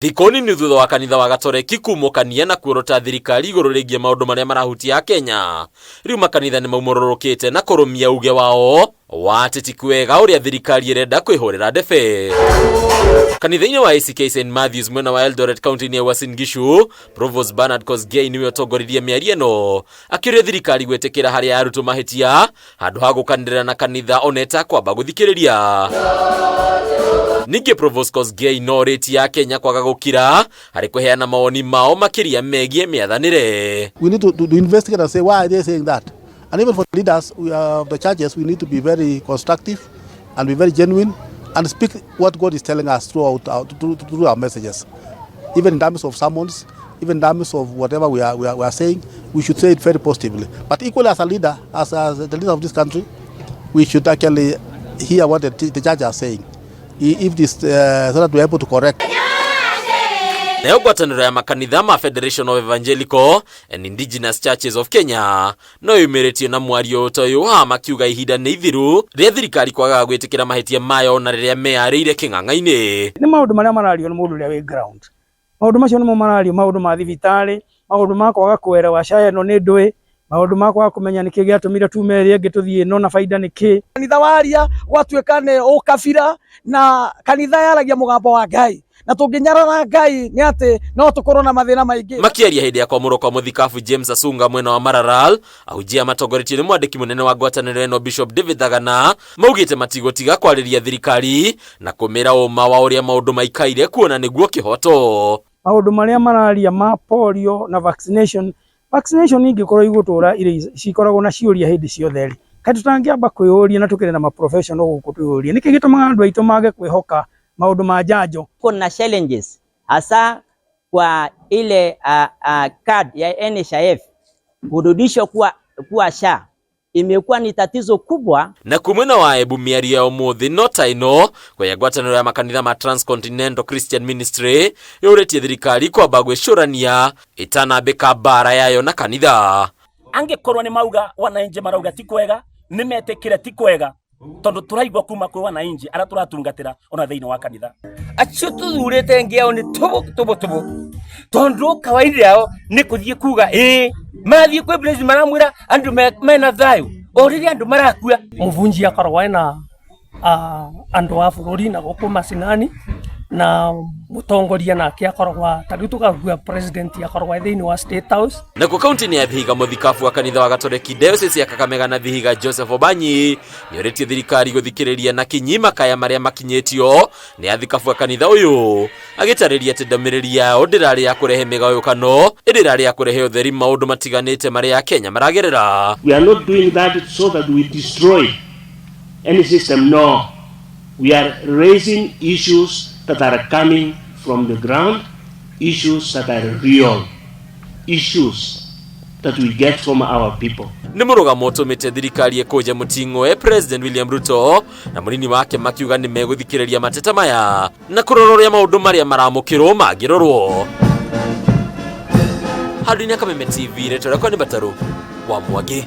Thikũ nini thutha wa kanitha wa Gatoreki kumũkania na kuorota thirikari igũrũ rĩgiĩ maũndũ marĩa marahutia Akenya, rĩu makanitha nĩ maumũrũrũkĩte na kũrũmia uge wao wa atĩ ti kwega ũrĩa thirikari ĩrenda kwĩhũrĩra ndebe. Kanitha-inĩ wa ACK St Matthews mwena wa Eldoret kaunti-inĩ ya Uasin Gishu, Provost Bernard Kosgei nĩwe ũtongoririe mĩario ĩno akĩũria thirikari gwĩtĩkĩra harĩa arutwo mahĩtia handũ ha gũkanĩrĩra na kanitha ona ĩtakwamba gũthikĩrĩria. Ningĩ Provost Kosgei no rĩti ya Kenya kwaga gũkira harĩ kũheana mawoni mao makĩria megiĩ mĩathanĩre. We need to investigate and say, why are they saying that? And even for the leaders of the churches, we need to be very constructive and be very genuine and speak what God is telling us through our messages. Even in terms of sermons, even in terms of whatever we are saying, we should say it very positively. But equally as a leader, as the leader of this country, we should actually hear what the church are saying, If this, so that we are able to correct. Nayo ngwatanĩro ya makanitha ma Federation of Evangelical and Indigenous Churches of Kenya no yumĩrĩtie na mwario ta ũyũ wa makiuga ihinda nĩ ithiru rĩa thirikari kwagaga gwĩtĩkĩra mahĩtia mayo na rĩrĩa meyarĩire kĩng'ang'a-inĩ. Nĩ maũndũ marĩa marario nĩ mũndũ ũrĩa wĩ ground. Maũndũ macio nĩmo marario, maũndũ ma thibitarĩ, maũndũ ma kwaga kũerewa SHA ĩno nĩ ndũĩ, maũndũ ma kwaga kũmenya nĩkĩ gĩatũmire tume ĩrĩa ĩngĩ tũthiĩ ĩno na baida nĩ kĩ. Kanitha waria gwatuĩka nĩ ũkabira, na kanitha yaragia mũgambo wa Ngai, na tũngĩnyarara Ngai nĩ atĩ no tũkorwo na mathĩna maingĩ. Makĩaria hĩndĩ ya kwamũrwo kwa mũthikabu James Asunga mwena wa Maralal, ahunjia matongoretio nĩ mwandĩki mũnene wa ngwatanĩro ĩno Bishop David Thagana maugĩte matigũtiga kwarĩria thirikari na kũmĩra ũma wa ũrĩa maũndũ maikaire kuona nĩguo kĩhoto. Maũndũ marĩa mararia ma polio na vaccination, vaccination ingĩkorwo igũtũra irĩ cikoragwo na ciũria hĩndĩ ciothe rĩ, kaĩ tũtangĩamba kwĩyũria na tũkĩrĩ na ma professional gũkũ twĩyũrie nĩkĩ gĩtũmaga andũ aitũ mage kwĩhoka maũndũ ma njanjo? Kuna challenges hasa kwa ile card ya NHIF kurudishwa kuwa SHA imekuwa ni tatizo kubwa. Na kumwena wa Embu, mĩario ya ũmũthĩ no ta ĩno kũrĩa ngwatanĩro ya makanitha ma Transcontinental Christian Ministry yũrĩtie thirikari kwamba gwĩcũrania ĩtanambĩka mbara yayo na kanitha. Angĩkorwo nĩ mauga wananchi marauga ti kwega, nĩ metĩkĩre ti kwega, tondũ tũraigua kuma kwĩ wananchi arĩa tũratungatĩra ona thĩinĩ wa kanitha. Acio tũthurĩte ngĩao nĩ tũbũ tũbũ tũbũ, tondũ kawaida yao nĩ kũthiĩ kuga ĩĩ, mathiĩ kwĩ president maramwĩra andũ mena thayũ o rĩrĩa andũ marakua. Mũbunji akoragwo ena andũ a bũrũri na gũkũ macinani, na mũtongoria nake akoragwo ta rĩu tũkagua president akoragwo thĩinĩ wa State House. Nakuo kaunti-inĩ ya Vihiga, mũthikabu wa kanitha wa Gatoreki Diocese ya Kakamega na Vihiga Joseph Obanyi nĩorĩtie thirikari gũthikĩrĩria na kinyi makaya marĩa makinyĩtio nĩ athikabu a kanitha ũyũ, agĩtarĩria atĩ ndũmĩrĩri yao ndĩrarĩ ya kũrehe mĩgayũkano ĩndĩ ĩrarĩ ya kũrehe ũtheri maũndũ matiganĩte marĩa Akenya maragerera. We are not doing that so that we destroy any system. No. We are raising issues that are coming from the ground, issues that are real, issues that we get from our people. Nĩ mũrũgamo ũtũmĩte thirikari ĩkũnje mũting'oe, President William Ruto na mũnini wake makiuga nĩ megũthikĩrĩria mateta maya na kũrora ũrĩa maũndũ marĩa maramũkĩrwo mangĩrorwo. Handũ-inĩ Kameme TV, rĩtwa rĩakwa nĩ Batarũ wa Mwangi.